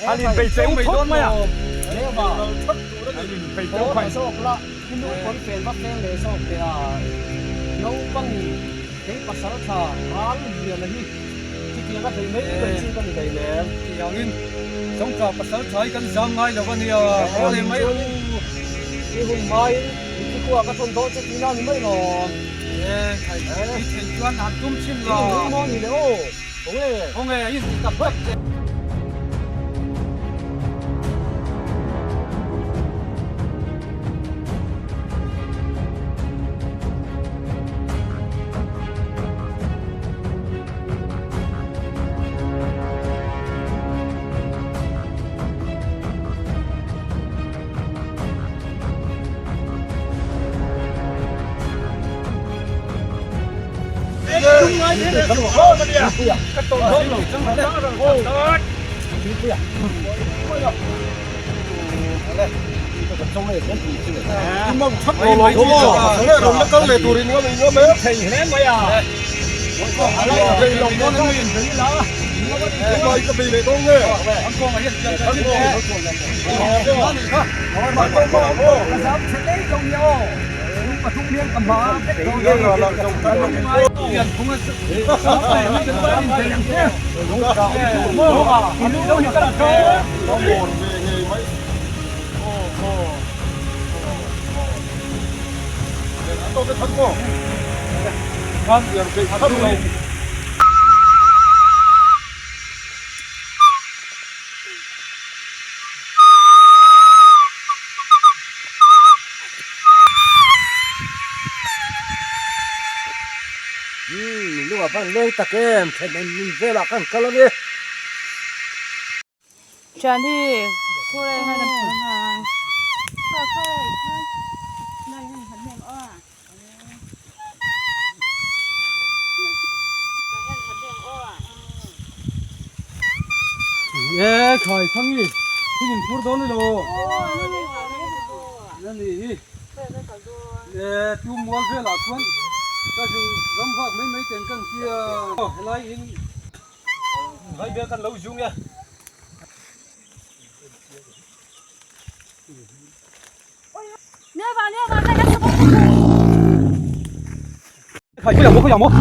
Han inpeih teuh phawt mai a. Han inpeih teuh phawt. Zawk la, i nu pawn fel va fel leh zawk teh a. Naupangin kei pasal tha ral liana hi chutiang a thei mai mai chu ka ni thei lem. Tiangin Chawngtla pasal tha hi kan zam ngai lo a nia. Haw leh mai ru. I hun hmain i thikua ka thawn dawn che tihna a ni mai lawm. E, thei thei chuan han tum chhin la. I ring maw ni le aw. Khawnge i inti tak tak che. Umm lung a van leng tak em thlen in velah kan kal ange. Thian hi khuai ngai kan phur nga. E khai thangi thil in phur dawn ilo ani hi e tu mual velah chuan ka zu ram vak mai mai ten kan tia helai in vai bel kan lo zung e. Khai khawi ang maw khawi ang maw.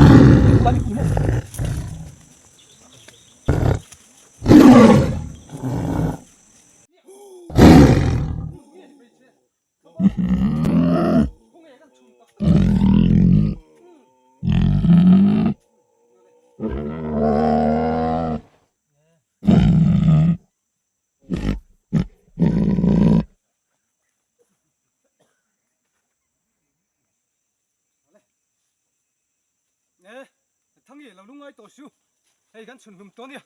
E thangi lo lungai tawh su hei kan chhun hlum tawh ania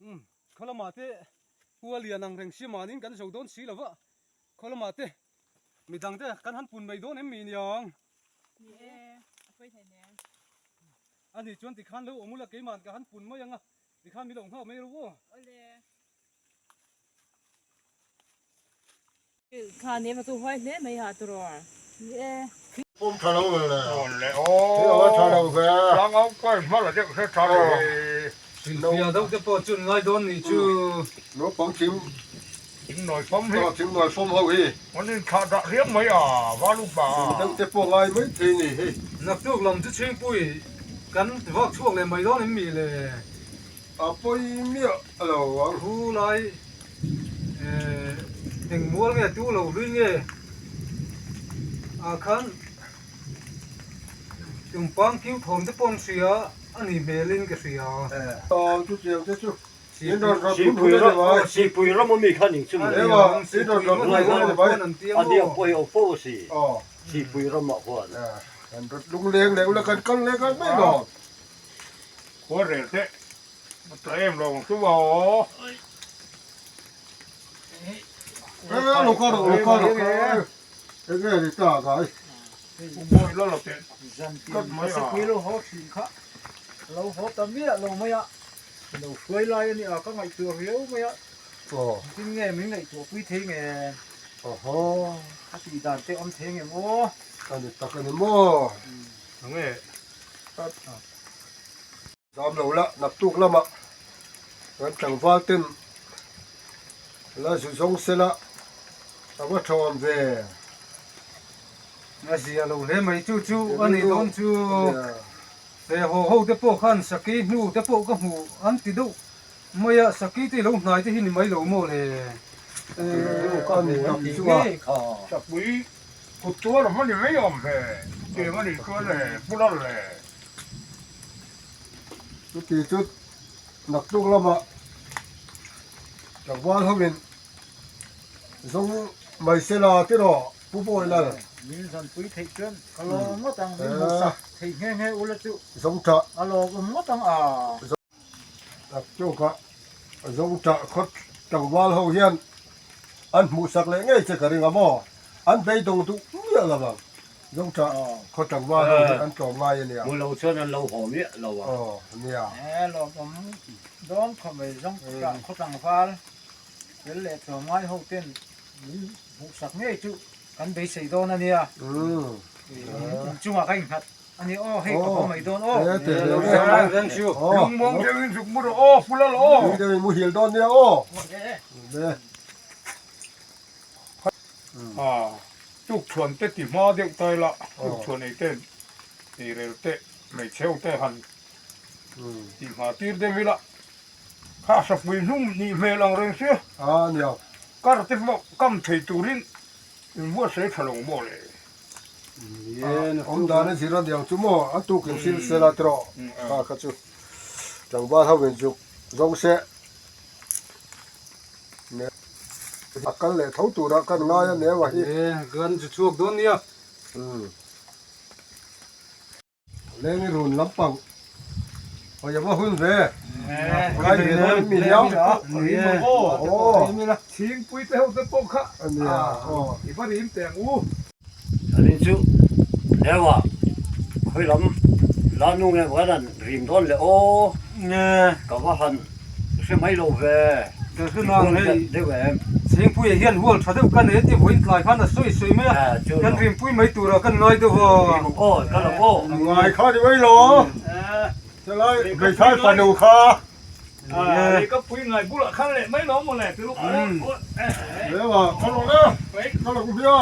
um khaw lamah te pua lian ang reng si mahni kan zo dawn si lo va khaw lamah te midang te kan han pun mai dawn em mi niang ni e a pawi thei nen ani chuan tikhan lo awm ula keimah ka han pun mai anga tikhan mi lo nghak mai ro aw awle Kha ne va chu huai hle mai ha turaw. Ni e. Pawm tha lo ve le. Thil ava tha lo ve. Hrilhfiah deuh te pawh chun ngai dawn nih chu. Naupang thing thingnawi fawm ho hi. Thing deuh te pawh ngai mai thei ni hei. Naktuk lam chu chhingpui kan vak chhuak leh mai dawn em mi le. A pawi miah lo ang. Thu lai eng mual nge tu lo hlui nge ah khan tumpang kiu thawm te pawh an hria a ni hmel in ka hria. Aw chutiang te chu in rawn rawn phun hun a ni mai. Sipui ram ami kha ning chu maw. Ewa in rawn rawn phun hun a ni mai. A nia pawh hi a fo a si Sipui ramah khuan. Kan rawn lungleng leh ula kan kal leh nghal mai lawm. Khua rel teh a tla em lo ang chu aw. E lo kal rawh lo kal rawh enge ni ta gai. Bawi la la teh tlat mai a. Pui lo haw thin kha lo haw ta miah lo mai a lo hruai lai a nia ka ngaihtuah riau mai a tin nge min ngaihtuah pui thei nge a tih dan te awm thei nge maw. A ni tak a ni maw. Enge Zam lo la, naktuk lamah Kan tlangval ten la zu zawng sela a va tha awm ve. A zia lo hle mai chu chu a nih dawn chu. He haw ho te pawh khan Saki hnu te pawh ka hmu an ti deuh mai a, Saki te lo hnai te hi ni mai lo maw le? A ni tak chu a. Sakpui kut tuar awm a ni mai awm ve, chutiang a nih chuan le pu lal le. Chuti chu naktuk lamah tlangval hoin zawng mai sela tiraw Pu Bawi Lal. Min zanpui theih chuan ka lawm ngawt ang, min hmuhsak theih nghe nghe ula chu Zawngṭah. a lawmawm ngawt ang a. Naktukah Zawngṭah khawt tlangval ho hian an hmuhsak leh ngei che ka ring a maw? An beidawng duh miah lo ang. Zawngṭah khaw tlangval ho hi an tlawm ngai a nia. Hmu lo chuan an lo haw miah lo a. Aw nia. He lawmawm dawn khawp mai Zawngṭah khaw tlangval fel leh tlawm ngai ho ten min hmuhsak ngei chu kan beisei dawn a nia. Inchungah ka innghat a ni aw, hei ka haw mai dawn aw. Lungmuang deuhin zuk mu rawh aw, Fulal aw. Lung deuhin muhil dawn nia aw. Tukchhuan te ti hma deuh ta ila, tukchhuan ei ten ei rel teh hmeichhe ho te han ti hma tir deuh ila. Kha sapui hnung nih hmel ang reng sia. A nia. Kar te pawh kam thei turin in buatsaih tha lo maw le. Awm dan a zir a niang chu maw a tuk in thil sela te rawh kha kha chu tlangval ho in zuk zawng se a kal leh tho tura kan ngai a neu a hi. Kan chu chhuak dawn nia. Leng i run lampang hawi a va hun ve ngai ve dawn in mi hiau aw Chhingpui te ho te pawh kha ania aw i va rim teh ang u. Ani chu Newa khawi lam la nu nge va'n han rim dawn le aw ka va han hre mai lo ve. Ka hre nang hei deuh em. Chhingpuia hian hual tha deuh ka nei a ti vawiin tlai khan a sawi sawi mai a, kan rimpui mai turah kan ngai deuh a. Rim ang aw, kal ang aw. Ngai kha ni mai lo, helai hmeithai fanu kha. Ka pui ngai bulah khan leh mai lo maw le ti luh. Lewa, kal rawh le, kal ang hia.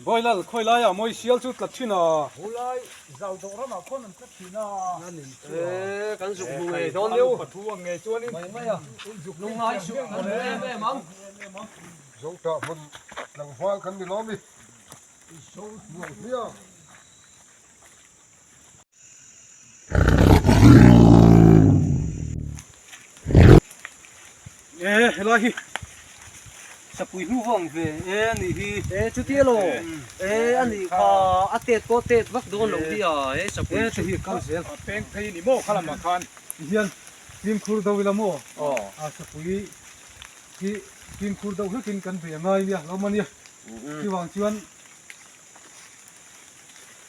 Boilal, khawi laiah mawi sial chu tla thin a. Hulai zau dawh ramah khawn an tla thin a. E, kan zuk hmu ngei dawn deuh. Pathu ang ngei chuanin mai mai a. Zuk lung ngai suh kan hmu em em ang. Zotah hmun tlangval kan ni lawm i. Zo hmuang hmiang. E helai hi sapui hnu vang ve e a nih hi. E chuti elaw e a nih kha a tet pawh tet vak dawn loh hi a e sapui e te hi kal zel. A peng phei ni maw kha lamah khan. Tihian fimkhur deuh ila maw a sapui hi fimkhur deuh hlekin kan bei a ngai nia lo mania chuvang chuan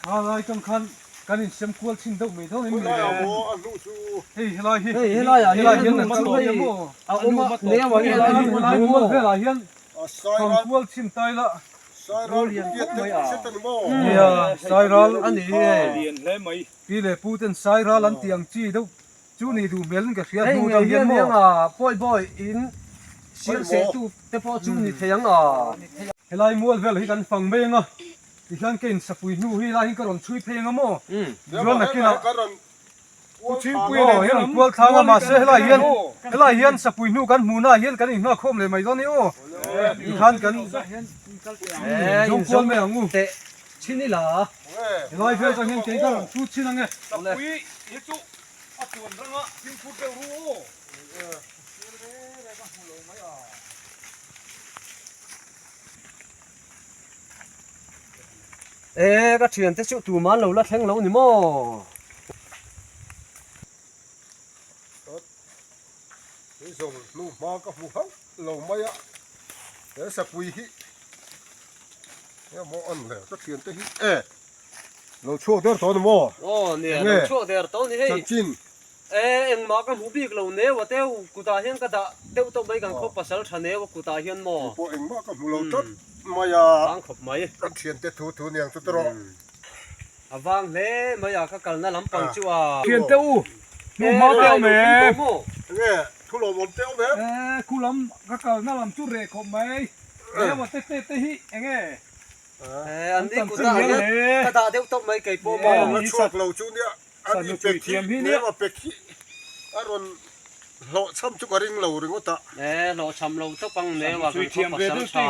A lai tang khan kan insem kual chhin deuh mai dawn em ni le? Hei helai hi hei helai ah helai hian hian an kal hei awm maw? A awm a neu ah hian helai hi helai mual velah hian thang kual chhin ta ila Rual lian khawp mai a. Nia Sairal a ni hei. Lian hle mai. Pi leh pu ten Sairal an tih ang chi deuh chu ni duh hmel in ka hria Hei hnu ngei tang hian hian maw? eng a pawi bawi in sial seh tu te pawh chu ni thei ang a. Helai mual vel hi kan fang mai ang a. Tihian ka insapui hnu hi lai hi ka rawn chhui phei anga maw? Chuan nakinah aw hei rawn kual thlang a mahse helai hian helai hian sapui hnu kan hmuhna ah hian kan innghakhawm leh mai dawn e aw. Tikhan kan zawng kual mai ang u. Chhin ila. Helai vel tang hian kei ka rawn chhut chhin ange. Sapui hi chu a tuan ranga fimkhur deuh ru aw. E ka thiante chu tumah an lo la thleng lo ni maw? He zawng hnu hma ka hmu hauh lo mai a, he sapui hi he maw an le ka thiante hi e lo chhuak der tawh ni maw? Aw nia lo chhuak der tawh ni hei. Chanchin E engmah ka hmu bik lo neu a teu kutah hian ka dah deuh tawh mai kan khaw pasal tha neu a kutah hian maw. Chu pawh engmah ka hmu lo tlat mai a. Tang khawp mai. Ka thiante thu thu niang chu tawh. A vang hle mai a ka kalna lampang chu a. Thian te u, hnu hma te awm em? Enge thu lawmawm te awm em? E, khu lam ka kalna lam chu reh khawp mai. Eng emaw te te te hi enge? E, an ni kutah hian ka dah deuh tawp mai kei pawh maw? La chhuak lo chu nia, an i pek hi, tlem a pek hi a rawn hlawhchham chu ka ring lo ringawt a. E, hlawhchham lo tawp ang neu a kan khaw pasal tha.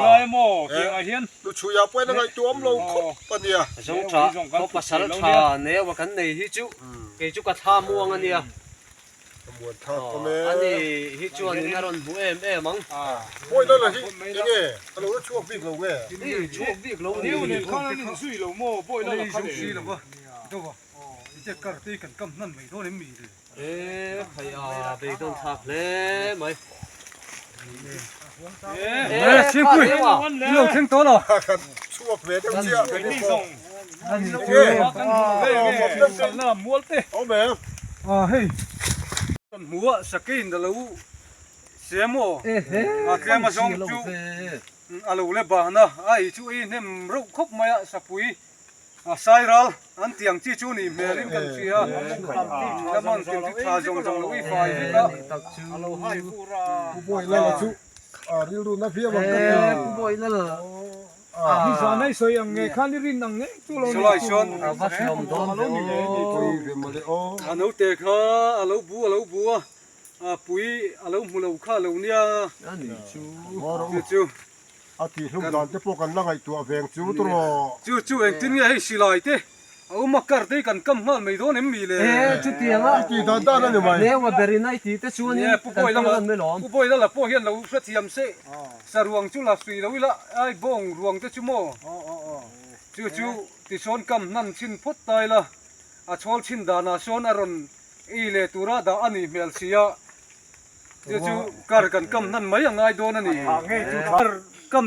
Luchhuia pawhin a ngaihtuah awm lo khawp a nia. Zawng tha, khaw pasal tha neu a kan nei hi chu kei chu ka thla muang a nia. Ka muan thlak awm e. A ni hi chuanin a rawn hmu em em ang. Pawi la la hi enge a lo la chhuak bik lo nge? I chhuak bik lo ni. Neu nen khan an inzui lo maw? Pawi la la kha le. Si lo va, dova i te kar te kan kam hnan mai dawn em mi le? E khai a beidawn thlak hle mai. E Chhingpui i lo thleng tawh lo. Kan chhuak ve deuh chiah. Awm em? A hei kan hmu a sakein a lo sem aw a tlem a zawng chu a lo le bahna a ei chu ei hnem reuh khawp mai a sapui a sai ral an tih ang chi chu nih hmel in kan hria a man tin chu tha zawng zawng lo i fai vek a Pu Bawilala chu a rilru na viau ang ka ti. Pu Bawilala Ni zan ai sawi ang nge khan i rin ang ngei chu lo ni. Chulai chuan a va hlawm dawn ve aw. A naute kha a lo bu a lo bu a, a pui a lo hmu lo kha a lo nia. A ni chu. Chu chu. A tih hlum dan te pawh kan la ngaihtuah veng chu tawh. Chu chu engtin nge hei silai te a awm a kar te hi kan kam nghal mai dawn em mi le? E chutiang a. I tih dan dan a ni mai. Neu a berin a i tih te chuan in kan ti dawn mai lawm. Pu Bawi lala pawh hian lo hrethiam se. Saruang chu la sui lo ila ai bawng ruang te chu maw? Chu chu tisawn kam hnan chhin phawt ta ila a chhawl chhin danah sawn a rawn ei leh tura dah a nih hmel si a. Chu chu kar kan kam hnan mai a ngai dawn a ni. Kar kam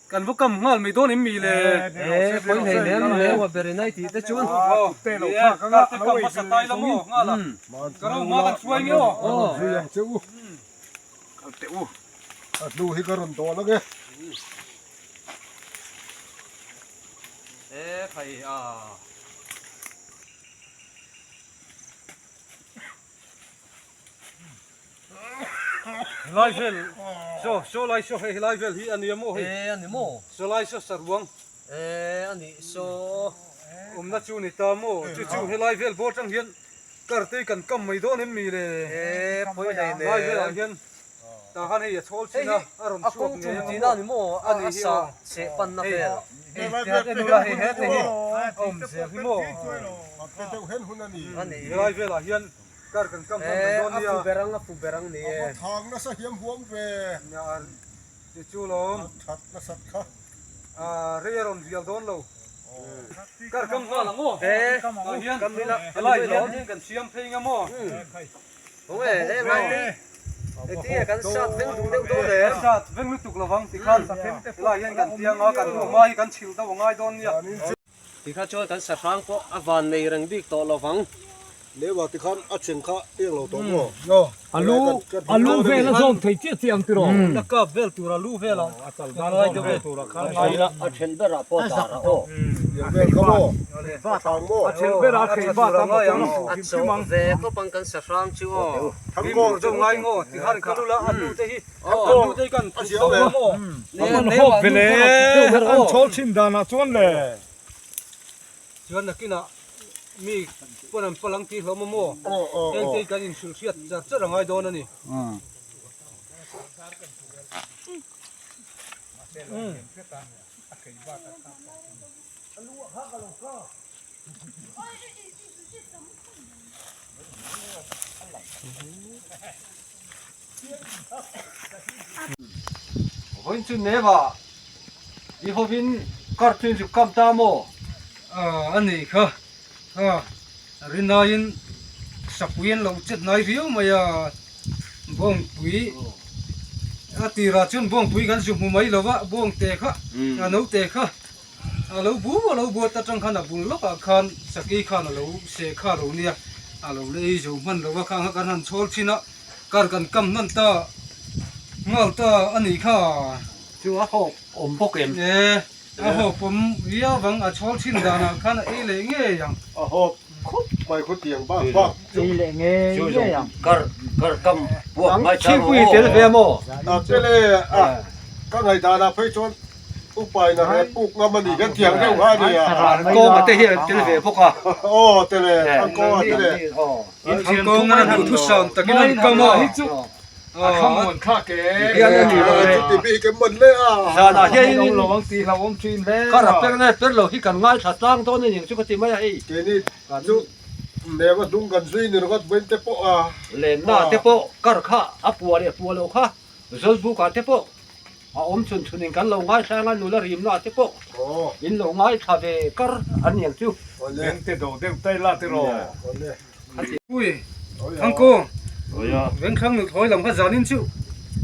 kan va kam nghal mai dawn em mi le? E pawi hlei hle mai hle a ber in ai tih te chuan. Ni e, kar te kam hmasa ta ila maw nghal a? Ka ro hma kan hruai nge aw. Zui ang che u. Kal teh u. A hnu hi ka rawn dawn ang e. E khai a. Helai vel saw saw lai saw hei helai vel hi a nia maw hei. E a ni maw? Saw lai saw saruang. E a nih saw. Awmna chu ni ta maw? Chu chu helai vel bawr tang hian kar te kan kam mai dawn em mi le? E pawi hlei nen. Helai velah hian tah khan hei a chhawl chin a a rawn chhuak ngei a maw? A ni maw? A ni hi aw. Seh panna vel. Hei tiat en ula hei he te hi a awm zel hi maw? A pe deuh hen hun a ni. Helai velah hian kar kan kam hman mai dawn nia. A fu ber ang a fu ber ang ni e. A va thang nasa hiam huam ve. Ti chu lawm. A that nasat kha. A rei a rawn vial dawn lo. Kar kam nghal ang aw. Tah hian helai hian kan siam phei nga maw. Aw e he ngai te engtin nge kan sat veng duh deuh dawn le. Kan sat veng lutuk lovang tikhan helai hian kan tiang a kan hnu hma hi kan chhilh deuh a ngai dawn nia. Tikha chuan kan sahrang pawh a van nei reng bik tawh lovang. Lehva tikhan a cheng kha eng lo tawh maw? A lu a lu vel a zawm thei chiah chiah ang tiraw? A kap vel tur a lu vel a ngai deuh e. A then berah pawh dar a aw. Lian vel kha maw? A thang maw? A then berah a thei bat a ngai ang. A chawh ve khawp ang kan sahrang chu aw. Thangkawng chu ngai ngaw tikhan ka lu la a lu te hi a lu te hi kan thup deuh a maw? A man hawp ve le an chhawl thin danah chuan le. Chuan nakinah mi pawn an palang tih hlawm a maw? Heng te hi kan inhrilh hriat char char a ngai dawn a ni. Vawiin chu neva i hovin kar chu zuk kam ta maw? A nih kha, rinaiin sapui an lo chet nai viau mai a, bawngpui a tirah chuan bawngpui kan zu hmu mai lo va, bawngte kha a naute kha a lo bu a lo buat atang khan a bul lawkah khan sakei khan a lo seh kha lo nia, a lo la ei zo hman lo va, khang kha kan han chhawl thin a. Kar kan kam hman ta nghal ta a nih kha. Chu a hawk awm bawk em? E. A hawp awm viau vang a chhawl thin danah khan a ei leh ngei ang. A hawp khawp mai khu tiang bak bak chu. Ei leh ngei ngei ang. Kar kar kam puak ngai chang Chhingpui tel ve maw? A tel e a ka ngaihdanah phei chuan upain a reh puk ngam a nih hian tiang deuh kha a ni a. Thangkawnga te hi an tel ve bawk a. Aw tel e Thangkawnga tel e. Thangkawnga duhthusam takin an kam a. A thlamuan thlak e. Hian a ni lo e. Chuti bik em man le a. Zanah hian in lo ang tih hlauhawm thin hle. Ka ra per nge per lo hi kan ngaithla tlang dawn a ni ang chu ka ti mai a hei. Keini chu neva hnung kan zui ni ringawt vawiin te pawh a. Lenna te pawh kar kha a pua leh pua loh kha Zawlbuk ah te pawh a awm chhun chhun in kan lo ngaithla anga nula rimna ah te pawh in lo ngaithla ve kar a ni ang chu. Beng te do deuh tai la tiraw. Ui, Thangkung, Vengthlang nuthlawi lam kha zanin chu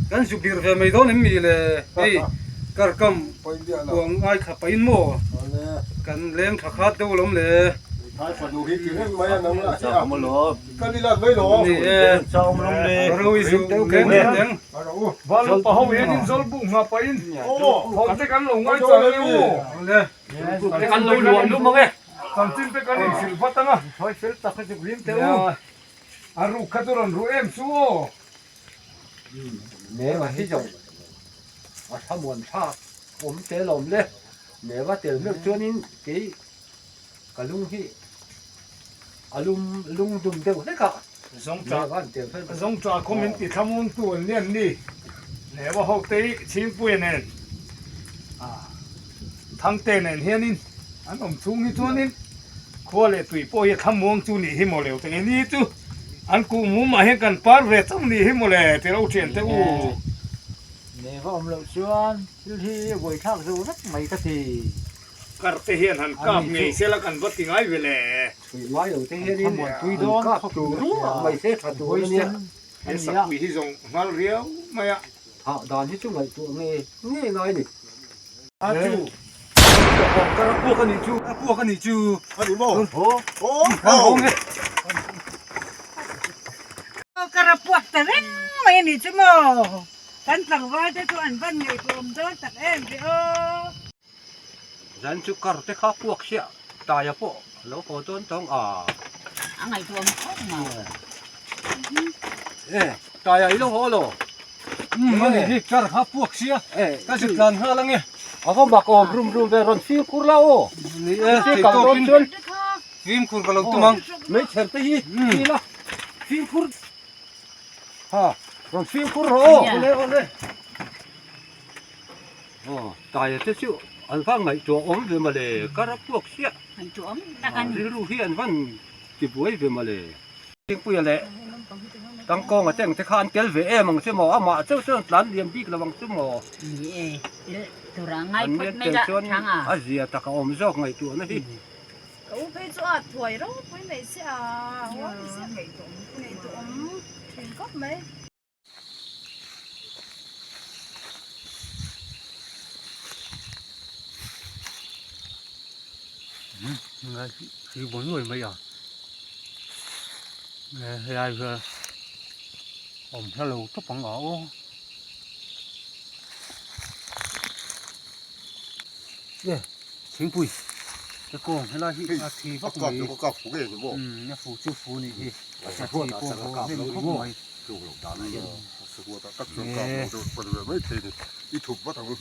kan zu bir ve mai dawn em mi le? Hei, karkam kuang ngaithla pahin maw kan leng thla khat deuh alawm le? Ni e, Roi zu leng leh teng. Valupa ho hianin Zawlbuk nghah pahin thawm te kan lo ngaichang e u. Kan lo luah lum ang e. Chanchin te kan inhrilh vat ang a. Hawi fel tak a zuk rim teh u. A ruk kha chu rawn ruh em chu aw. Neva hi zawng a thlamuan thlak awm te lawm le. Neva tel meuh chuanin kei ka lung hi a lum lung dum deuh hlek a. Neva an tel fel. Zawngṭah khaw min ti thlamuan tu an lian ni. Neva ho te hi Chhingpuia nen Thangte nen hianin an awm chhung hi chuanin khua leh tui pawh hi a thlamuang chu nih hi maw le utenge ni chu an kuh mumah hian kan par ve chauh nih hi maw le ti ro thian te u. Nei va awm loh chuan thil hi a buaithlak zo vek mai ka ti. Kar te hian han kap ngei sela kan va ti ngai ve le. Tui ngai lo te hianin an kap tur ruah mai se tha tur a nia. He sakpui hi zawng nghal riau mai a. Thah dan hi chu ngaihtuah nge nge ngai ni. A chu. Kar a puak a nih chu. A puak a nih chu. A ni maw? Aw. Aw. Kar a puak ta reng mai a nih chu maw? Kan tlangval te chu an van ngaihtuah awm dawn tak em ve aw. Zan chu kar te kha puak siah taia pawh a lo haw dawn tawng a. A ngaihtuah awm khawp mai. E taia i lo haw lo. Umm ani hi kar kha puak sia ka zit tlan nghal ange. A va mak awm rum rum ve rawn fimkhur la aw. Ni e thei tawkin fimkhur ka lo tum ang. Hmeichher te hi ni la fimkhur ha rawn fimkhur rawh aw. Awle awle. Aw taia te chu an va ngaihtuah awm ve mawle kar a puak chiah. Ngaihtuah awm tak a ni. Rilru hi an van tibuai ve mawle. Thingpuia leh Tangkawnga te ang te kha an tel ve em ang che maw? Amah chauh chuan tlan liam bik lo ang che maw? Ni e, tel tur a ngai An phawt nen mai tel lah chuan thang a. a zia tak a awm zawk ngaihtuahna hi. Ka u phei chu a thuai ropui mai che a, ngaihtuah awm thin khawp mai. Hi buai nuai mai a helai hian awm hla lo tawp ang a aw e thingpui te kawng helai hi a thi vak mai a fu chu fu a nih hi a thi pawh a hnem khawp mai.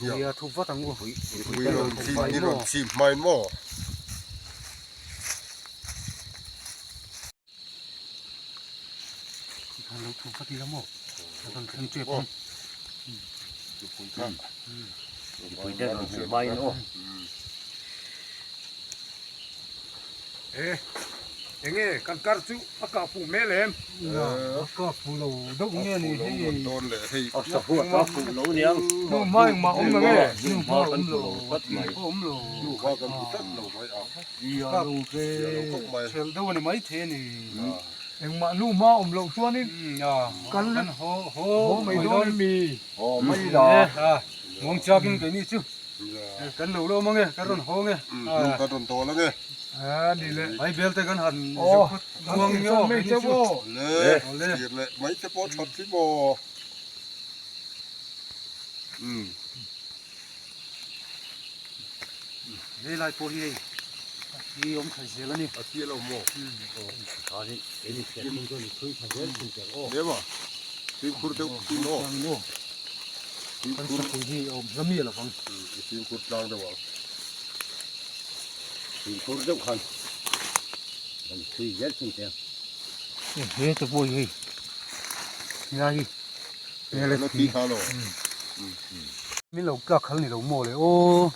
Nia thup vat ang u. Lo thup vat ila maw? A rawn thleng tep ang. E, enge kan kar chu a kah fuh hmel em? A kah fuh lo deuh nge ni hei. A sa huat a fuh lo niang. Nu hma engmah awm lo nge? Nu hma awm lo, awm lo. Nu hma kan hmu tlat lo mai a. Ia lo ve, chhel deuh a ni maithei a ni. Engmah nu hma awm loh chuanin kan haw haw mai dawn em mi? Haw mai la. Muangchakin keini chu. Kan lo lawm ange, kan rawn haw ange. Kan rawn dawl ange. A ni le. Mai bel te kan han zuk phawt muang nge aw keini chu. Le, thlir leh mai te pawh that hi maw. He lai pawh hi hei hi awm thla zel a ni. A chiah lo maw? Ema fimkhur deuh in aw. Kan sapui hi a awm hla miah lo vang. I fimkhur tlang deuh ang. Fimkhur deuh khan kan thui zel thin teh ang. He te pawh hi hei helai hi. Hela thi kha lo. Min lo tlak khal ni lo maw le aw.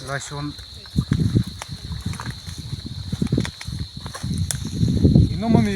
Lai sawn in awm a mi.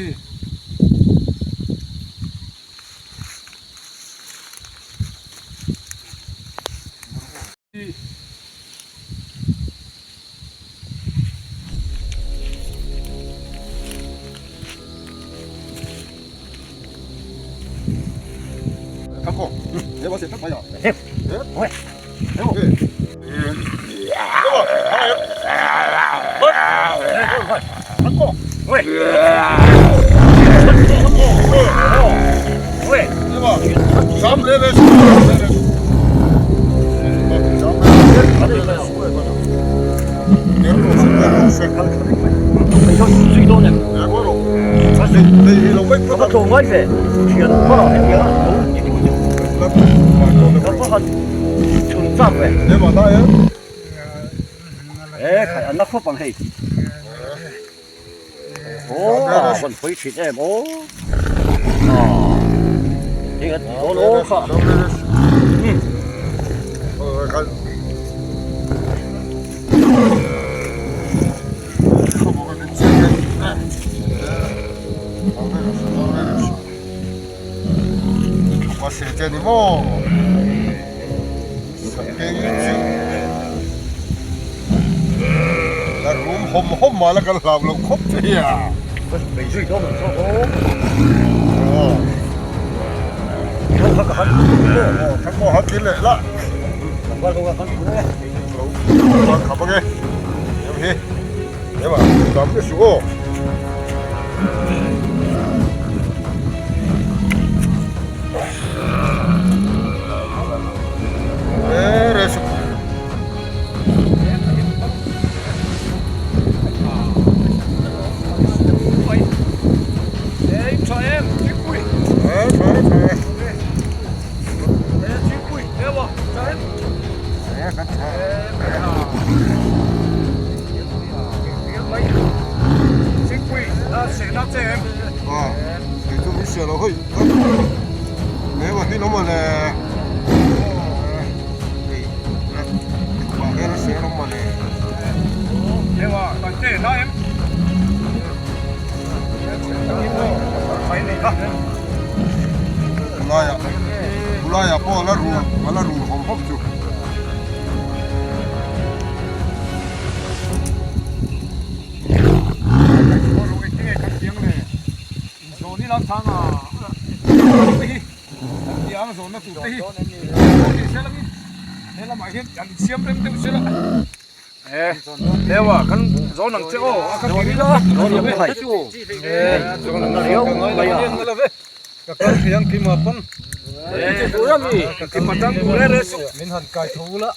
Min han kai tho la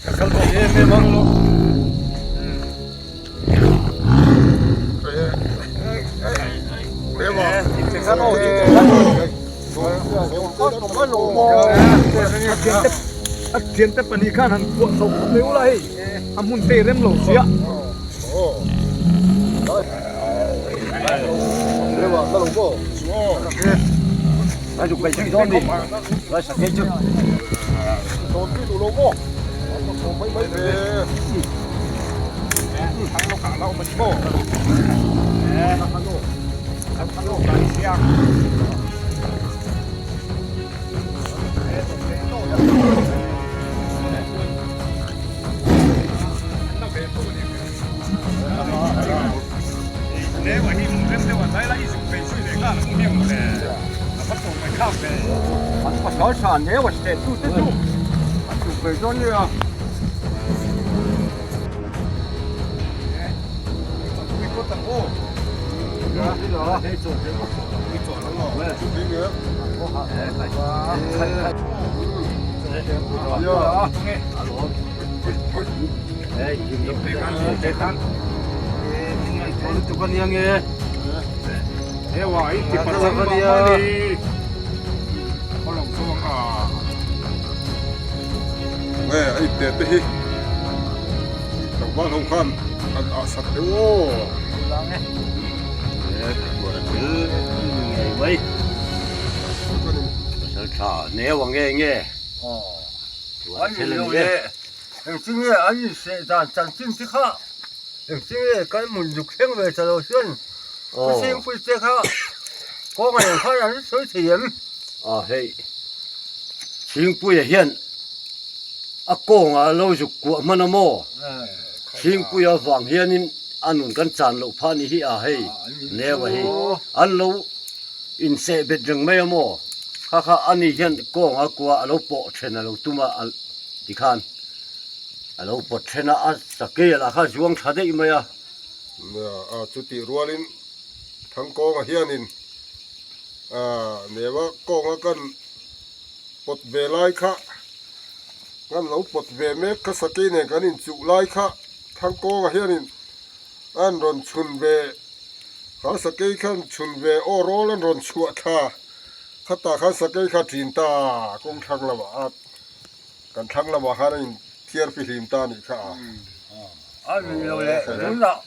ka kal thei em em ang lo. A thiante pahnih khan han kuah chho khawp mai ula hei a hmun te rem lo sia. Lutuk a nia nge. Hewa i ti pachang mah mah ni. Khaw lo zawng a. Nge a ipte te hi tlangval ho khan an ah sak deuh aw. Ngei mai. Pasal tha neu ang nge nge. An ni lo le. Engtin nge an inseh dan chanchin te kha engtin nge kan hmun zuk thleng ve ta lo chuan Pu Singpui te kha kawng a eng khan an sawi thei em? A hei Singpuia hian a kawngah a lo zuk kuah hman a maw? Singpuia vang hianin a nun kan chan loh phah ni hi a hei Neva hi an lo inseh bet reng mai a maw? Kha kha ani hian kawnga kua a lo pawh then a lo tum a tikhan a lo pawt then a, a sakei lah kha a zuang tha daih mai a. A chutih rualin Thangkawnga hianin Neva kawnga kan pawt ve lai kha kan lo pawt ve mek kha sakei nen kan inchuh lai kha Thangkawnga hianin an rawn chhun ve Kha sakei khan chhun ve aw rawl an rawn chhuah thla khatah khan sakei kha ṭin ta kawng thlang lamah a kan thlang lamah khan a in thiar fihlim ta anih kha a. A ni lo le tunah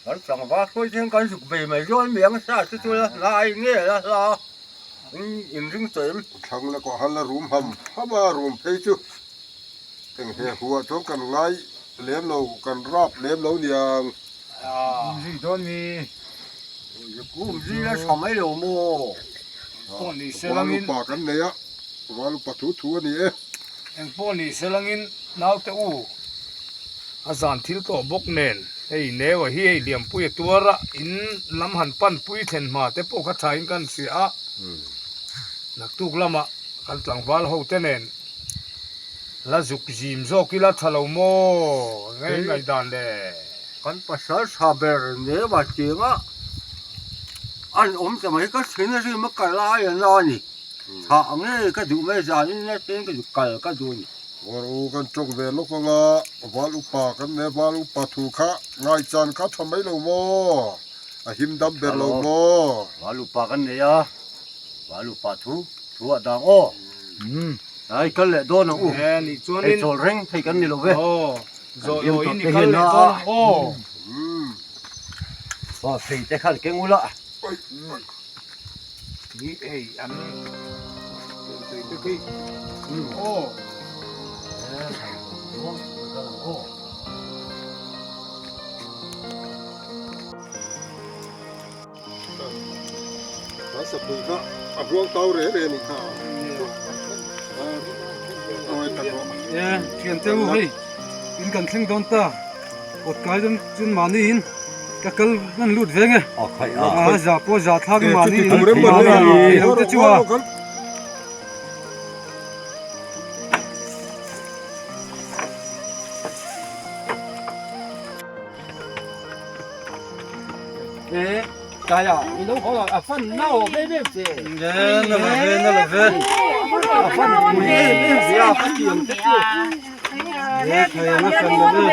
kan tlangval hruai te hian kan zuk bei mai dawn mi ang sa chu chu la hla ai nge la hla in ring tawh em. Thlang la kawh han la rum ham ham a rum phei chu eng he huah chuan kan ngai lem lo kan rap lem lo niang. Zui dawn mi. Kum zui la tha mai lo maw? Pawh ni se langin. Valupa kan nei a, valupa thu thu a ni e. Eng pawh ni se langin naute u a zan thil tawh bawk nen hei Newa hi hei Liampui a tuar a, in lam han pan pui thlen hma te pawh kha tha in kan hria a, naktuk lamah kan tlangval ho te nen La zuk zim zawk ila tha lo maw? Nge ngaihdan le? Kan pasal tha ber neva tianga an awm ta mai ka thin a rim a kal ai a na ni. Thah nge ka duh mai zanin na ten ka duh kal ka duh ni. War u kan tawk ve lawk anga val upa kan ne val upa thu kha ngaichan kha tha mai lo maw? A him dam ber lo maw? Val upa kan nei a, val upa thu thu ah dang aw. Ai kal leh dawn ang u. Hei chawl reng thei kan ni lo ve. Kan biam tawh te hian a. Aw fei te khan keng ula. Ni ei an fei te khi. Aw. Kan sapui kha a buang tau reh reh a nih kha. Awi tak rawh. E thian te u hei in kan thleng dawn ta kawt kai dawn chuan mahni in ka kal hman lut ve nge a za pawh za thlak in mahni in mahni lo te chu a. E kaia i lo haw a fan nau ve ve ve na la ve na la ve a fan pui em em ve a ka tiang te chu e thei na kan la ve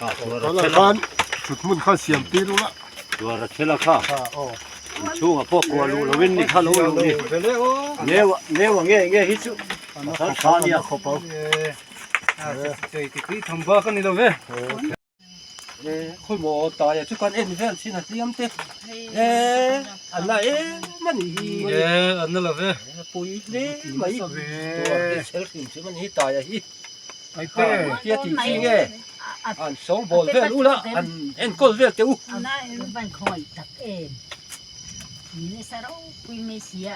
Tala khan thut hmun khan siam tir ula Tuara thela kha inchhungah pawh kuah luh lovin ni kha lo luh ni neu neu nge nge hi chu pasal tha nia. Tui tham bak a ni lo ve. Khawi maw taia chu kan en vel chin a hliam te e an la em a nih hi. E an la lo ve. Pui hle mai tuar te chel hrim hrim a nih hi taia hi. Aite tia tih chi nge an sawngbawl vel ula an enkawl vel teh u. An van khawngaih tak em. Nisa ropui mai sia.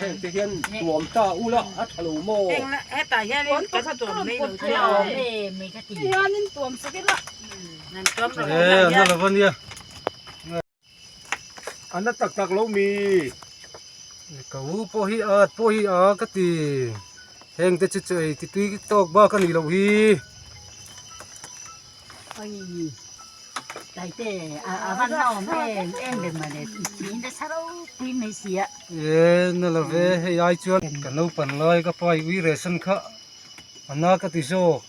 Heng te hian tuam ta ula a tha lo maw? Hetah hianin kan tuam mai lo che a. Hianin tuam sak ila. Nan tuam rawh. E an la lo va nia. An la tak tak lo mi. Ka u pawh hi a pawh hi a ka ti. Heng te chu chaw ei ti tui tawk bak a nih loh hi. Oi. Taite a van la awm em em ve mawle i nasa ropui mai sia. E na lo ve hei ai chuan ka naupan lai ka pai ui reh san kha a na ka ti zawk.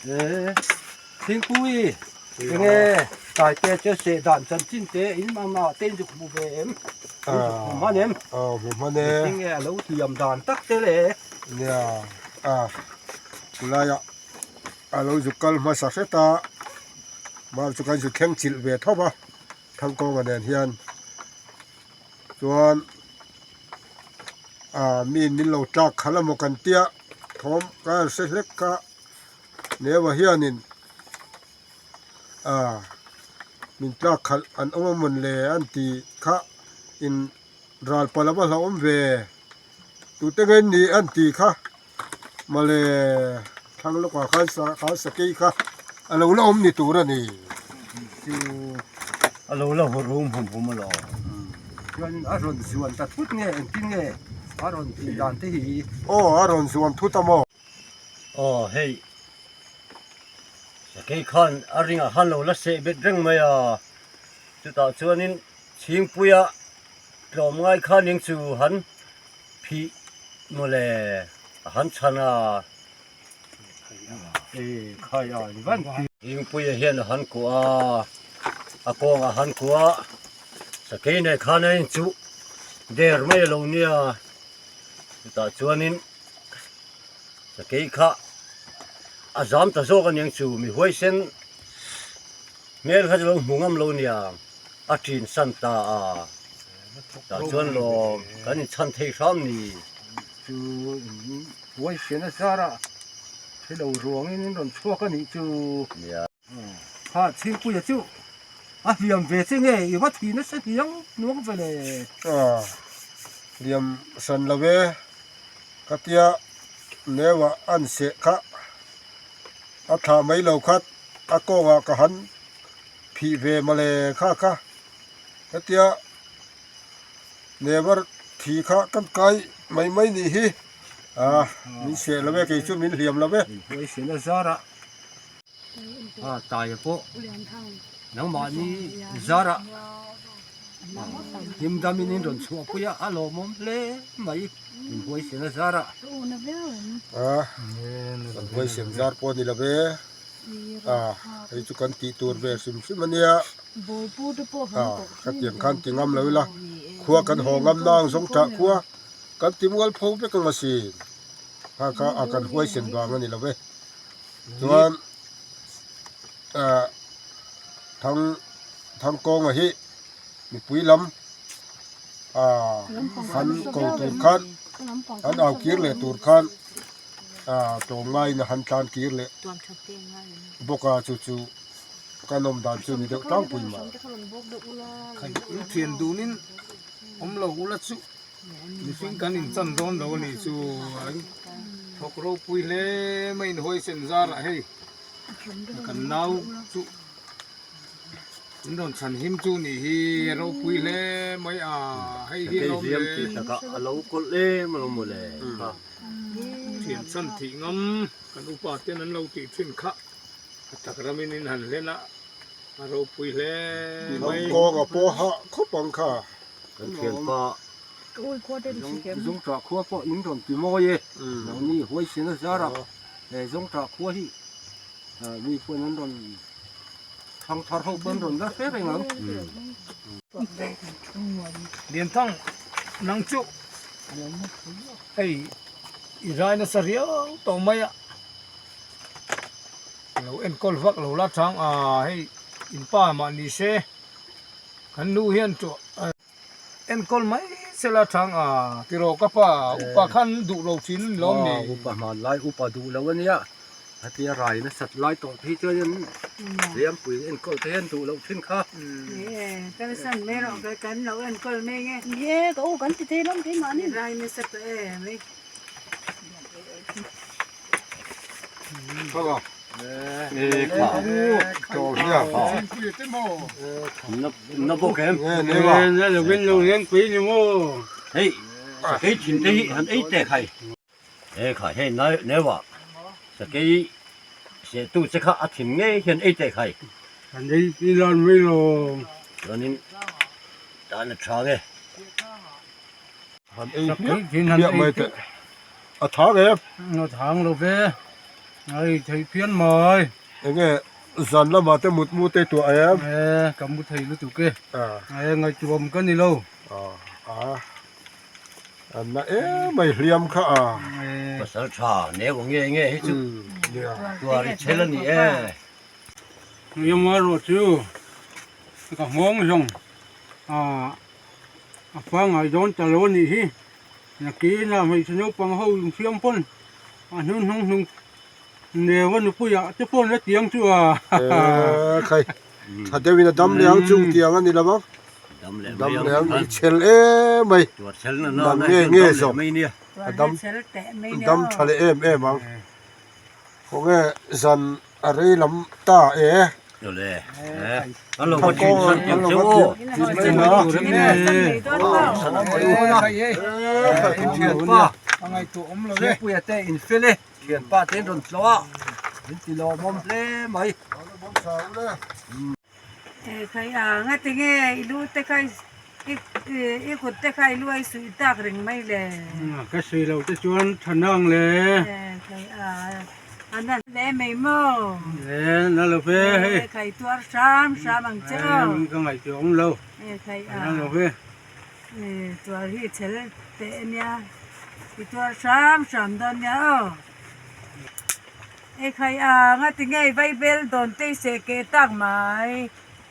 E thingpui enge taite chu seh dan chanchin te in ama te in zuk hmu ve em in zuk hmu hman em aw hmu hman e enge a lo hliam dan tak te le nia a khulaiah A lo zuk kal hmasa hret a, mau chu kan zu thleng chilh ve tho va, Thangkawnga nen hian chuan ah mi min lo tlak khalh emaw kan tia thawm ka han hre hlek kha Neua hianin ah min tlak khalh an awm amawn le an ti kha in ral palh a va hlauhawm ve tute nge ni an ti kha. Mawle thlang lawkah khan sa khan sakei kha a lo la awm ni tur a ni. Chu a lo la haw rum hum hum alawm. Chuanin a rawn zuan ta thut nge engtin nge a rawn tih dan te hi. Aw a rawn zuan thut a maw? Aw hei sakei khan a ringah khan lo la seh bet reng mai a, chutah chuanin chhingpuia tlawm ngai khan eng chu han Phih mawle a han chhan a, e khai a ni van ti. Dingpuia hian a han kuah a, a kawng a han kuah a, sakei nei khan a inchuh der mai a lo nia, chutah chuanin sakei kha a zam ta zawk aniang chu mi huaisen hmel kha chu lo hmu ngam lo nia, a ṭin san ta a. Tah chuan lawm kan inchhan thei hram ni. Chu in huaisen a zar a, thilo ruangin in rawn chhuak a nih chu. Nia. Kha Chhingpuia chu a hliam ve che nge i va thi nasa hniang hnuang ve le. A hliam hran lo e, ka tia neuah an seh kha a thlah mai lo khat a kawngah ka han phih ve mawle kha kha. Hetia never thi kha kan kai mai mai nih hi a min seh lo e kei chu min hliam lo e. Huaisen a zar a a taia pawh nangmahni zar a hlim dam in in rawn chhuah pui a a lawmawm hle mai in huaisen a zar a. A kan huaisen zar pawh a ni lo e. A hei chu kan tih tur ve hrim hrim a nia a khatiang khan ti ngam lo ila khua kan haw ngam na ang zawng tah khua kan ti mual pho vek ang asin kha kha a kan huaisen vang a ni lo ve chuan ah thang thangkawnga hi mipui lam ah an ko tur khan an au kir leh tur khan. Ah tlawmngaiin a han tlan kir leh bawk a chu chu ka nawm dan chu ni deuh tlangpui mai. In thian dunin awm lo ula chu mihring kan inchan dawn lo a nih chu an thawk ropui hle mai in huaisen zarah hei kan nau chu In rawn chhan him chu nih hi a ropui hle mai a, hei hi lawm le. Hliam tih takah a lo kawlh em alawm mawle kha. Thian chhan thih ngam kan upa ten an lo tih thin kha a tak ramin in han hlen a, a ropui hle mai. Kawng a pawh hah khawp ang kha. Kan thianpa Zungṭah khua pawh in rawn ti mawi e, nangni huaisen a zar a, he Zungṭah khua hi mi pawn an rawn Thang thar ho pawn rawn la hre reng ang. Lianthang nang chu hei i rai nasa riau tawh mai a, lo enkawl vak lo la chang a hei in pa mah ni se kan nu hian chu Enkawl mai sela chang a tiraw ka pa upa khan duh lo thin ni lawm ni. Upa hmanlai upa duh lo ania hetia rai nasat lai tawh phei chuan in Lianpui enkawl te hian duh loh thin kha. Kalsan mai rawh ka kan lo enkawl mai nge. Ni e ka u kan ti thei lawm keimahni. Rai nasa tawh em ei. Hei sakei thin te hi han ei teh khai. He khai hei newa sakei seh tu che kha a thin ngei hian ei teh khai. Kan ei i lan mai lo. Chuanin tan a tha nge. Han ei hmiah hmiah mai teh. A thang em? A thang lo ve. Ai thei phian mai. Enge zan lamah te mut mu te tuah em? E ka mu thei lutuk e. E ngaihtuam ka ni lo. A an na em mai hliam kha a. Pasal tha neu nge nge hi chu tuar i chhel a ni e. Yma erawh chu ka nghawng zawng a pangngai dawn ta lo a nih hi. Nakin a hmeichhe naupang ho infiam pawn a hnung hnung hnung neu a nupui ah te pawn a tiang chu a. Eee khai tha deuh in a dam leh ang chung tiang a ni lo ang. Dam leh ang i chhel em mai. Nang nge nge zawk a dam dam tha leh em em ang. Khawnge zan a rei lam ta e. Puia te in fel e thianpa te an rawn tlawh a min ti lawmawm hle mai. Ngatinge i lu te kha i kut te kha i lu a i suih tak reng mai le. Ka suih loh te chuan tha nang le. A na hle mai maw? E na lo ve hei. E khai tuar hram hram ang che aw. E ka ngaihtuah awm lo. E khai a. Na lo ve. E tuar hi chhel teh ania. I tuar hram hram dawn nia aw. E khai a ngati ngei vaibel dawn te i seh keh tak mai.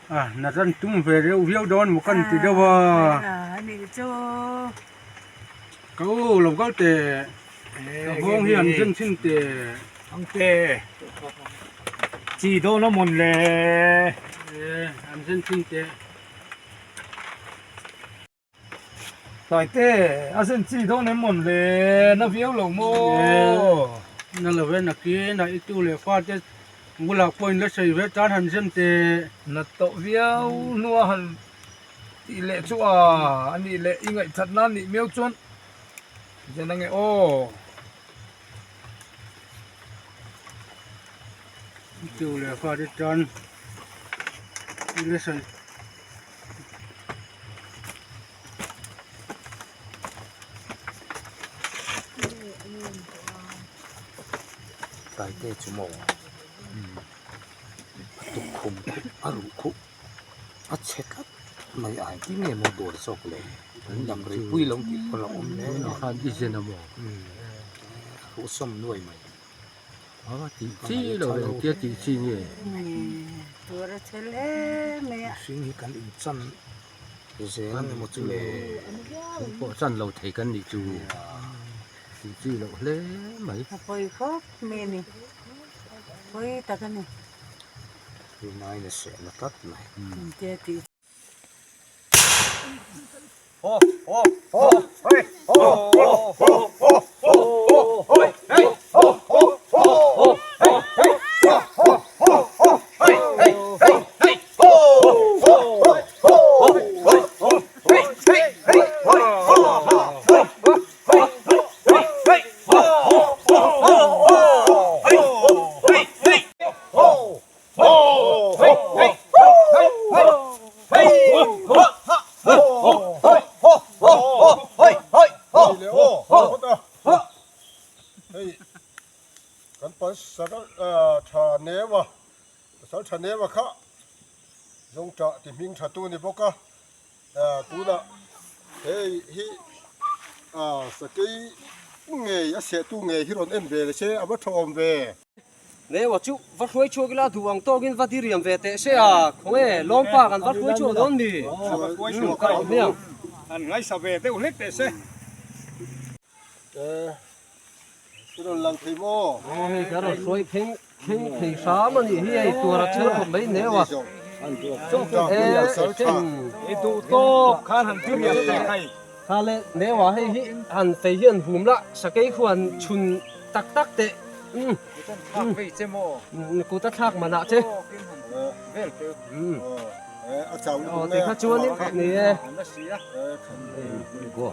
A na ran tum ve reuh viau dawn maw kan ti deuh a. A nih chu. Ka u lo kal teh. Ka nghawng hi an zen thin teh. Ang te. Chi dawn a mawn le. E an zen thin teh. Taite a zen chi dawn em mawn le na viau lo maw. Na lo e nakin a i tu leh fa te bulah pawh in la sawi ve tan han zen teh. Na tawh viau hnua han tih leh chu a anih leh i ngaihthat nan nih miau chuan zen ange aw. I tu leh fa te tan i la sawi. Taite chu maw a tukkhum khup a ruh khup a chhe tlat mai a engtin nge maw dawr zawk le an dam rei pui lo tih pawh a awm hle a khan i zen a maw a ruh sawm nuai mai. A tih chi lo engtia tih chi nge? Tur a chhe hle mai a. Mihring hi kan inchan zel ang emaw chu le. Mihring pawh chan lo thei kan nih chu. Tih chi loh hle mai. A pawi khawp mai a ni. Pawi tak a ni. Rinaiin a sehna tlat mai. Engtia tih Hei kan pasal tha neu a pasal tha neu a kha zawngtah ti hming tha tu a ni bawk a tunah hei hi sakei ngei a sehtu ngei hi rawn en ve se a va tha awm ve. Neu a chu va hruai chhuak ila duh ang tawkin va diriam ve teh se a, khawnge lawmpa kan va hruai chhuak dawn ni? Ka awm hmiang. An ngaisa ve deuh hlek teh se. E, i rawn lang thei maw? Aw hei ka rawn hruai pheng thleng thei hram a nih hi hei tuar a chhel khawp mai neu a. E, I duh tawk khan han diriam teh khai. Kha le neu a hei hi han fei hian hum la sakei khuan chhun tak tak teh. Kut a thlak manah che. Aw tikha chuanin ni e.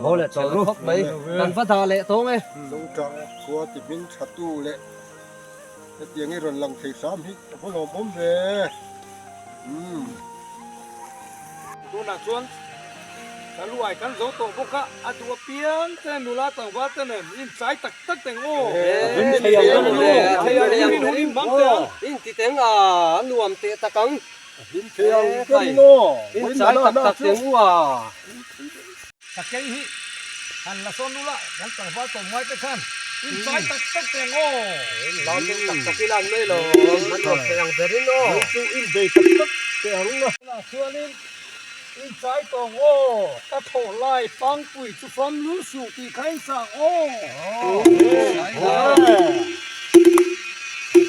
Haw leh tawh ru khawp mai. Kan va dah leh tawng e. Zongtah khua ti hming tha tu leh. Hetiang i rawn lang thei hram hi ka va lawmawm ve. Umm. Tunah chuan ka luai kan zo tawh bawk a, a duh apiang te nula tlangval te nen in chai tak tak teng aw. In thei ang em aw? Thei ang em in hun in bang teh ang. In ti teng a, a nuam teh tak ang. In thei ang em aw? In chai tak tak teng u a. Sakei hi han la sawn ula kan tlangval tawm ngai te khan in chai tak tak teng aw. Lau teng tak tak ila an mai lo, an nuam thei ang berin aw. Hei chu in bei tak tak teh ang a. Tunah chuanin in chai tawng aw, ka thawh lai pangpui chu fam lul suh tih kha in sang aw.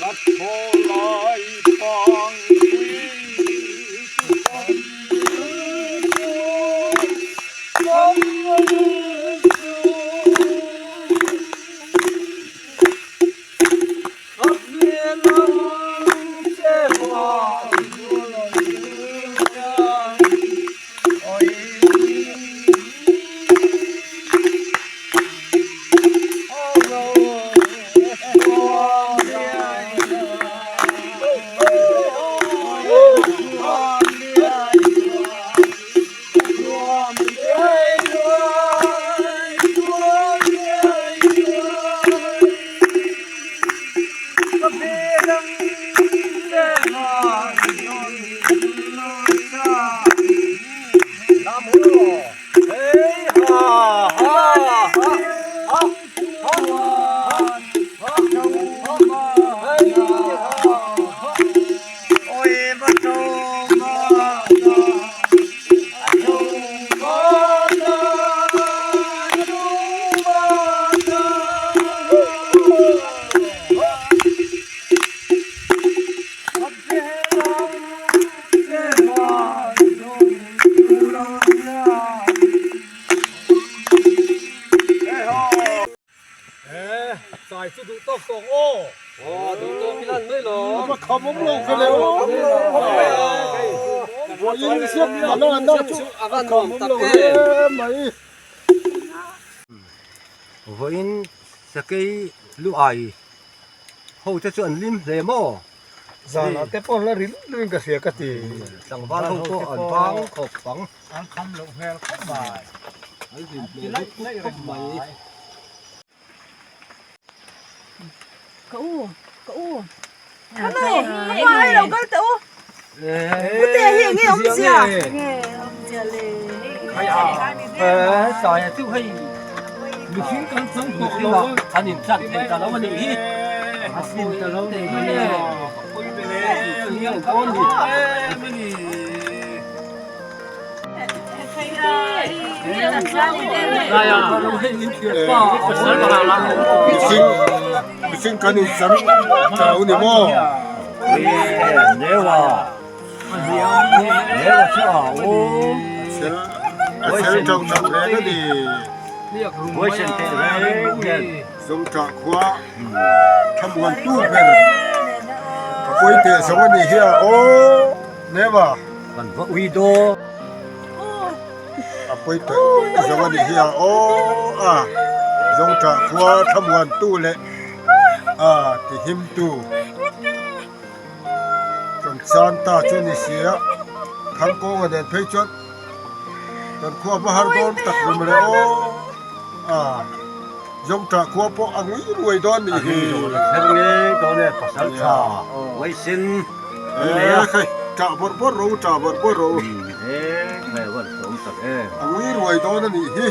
Ka thawh lai pangpui chu fam lul suh, fam lul suh. Sai chu duh tawk tawk aw. Aw duh tawk i lan mai lo. A va kham awm lo ka leh aw. Vawiin siam na na chu a va kham awm lo hle mai. Vawiin sakei lu ai ho te chu an lim hle maw? Zanah te pawh la ri luih luihin ka hria ka ti. Tlangval ho pawh an vang khawp ang. An kham loh hmel khawp mai. An hlim hmel lutuk khawp mai. Ka u, ka u. Ka nu, ka pa hei lo kal teh u. Pute hi enge awmzia? Enge awmzia le? He saia chu hei mihring kan chang tawh lo a, an in chan thei ta lo a nih hi. A sin ta lo nih hi. Mihring kan in chan ta lo ni maw? A chel tauh tauh reng a ni. Zawngṭah khua thlamuan tu ber a pawi teh zawng a nih hi a aw Newa. A pawi teh zawng a nih hi a aw a Zawngṭah khua thlamuan tu leh a tihim tu. Kan chan ta chu ni si a, Thangkawnga nen phei chuan kan khua hma har dawn tak rum leh aw a, Zawngṭah khua pawh a ngui ruai dawn nih hi. Hei, ṭah bawrh bawrh ro, ṭah bawrh bawrh ro. A ngui ruai dawn a nih hi.